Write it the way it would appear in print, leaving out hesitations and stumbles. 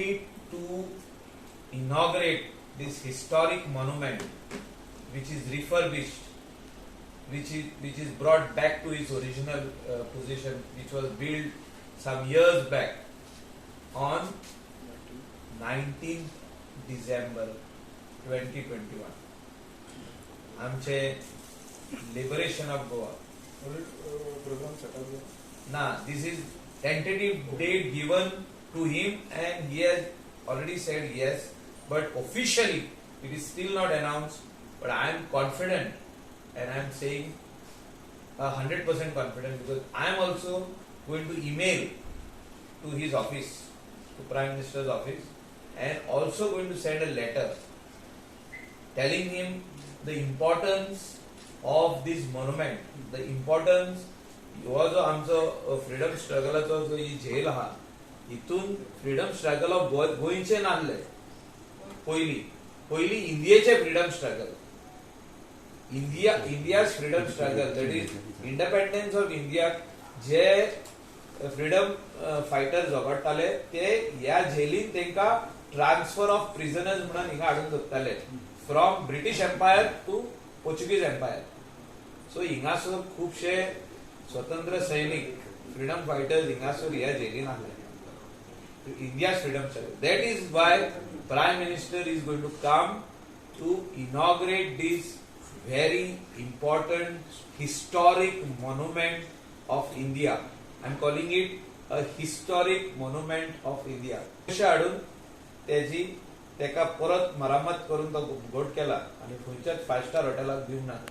likely to inaugurate this historic monument, which is refurbished, which is brought back to its original position, which was built some years back, on 19th December 2021. आमचे liberation of Goa. Programme setup. ना, this is tentative date given to him and he has already said yes, but officially it is still not announced. But I am confident and I am saying 100% confident because I am also going to email to his office, to Prime Minister's office, and also going to send a letter telling him the importance of this monument, the importance. हो जो आमचो freedom स्ट्रगलाचो जो ही झेल आहा, हितून freedom struggle of गोंयचे नासले, पयली पयली इंडियेचे freedom struggle, India's freedom struggle, that is independence of India. J freedom fighter झगडटाले ते ह्या झेलीन तांकां ट्रान्सफर ऑफ प्रिझनर्स म्हणून हिंगा हाडून दवरताले from British Empire to Portuguese Empire. So हिंगासर खुबशे स्वतंत्र सैनिक, फ्रिडम फायटर्स हिंगासर ह्या झेलीन आसले, India's freedom struggle. That is why Prime Minister is going to come to inaugurate this very important historic monument of India. I am calling it a historic monument of India. पयशे हाडून तेजी तेका परत मरामत करून तो घट केला आनी खंयच्याच फायव स्टार हॉटेलाक दिवंक ना.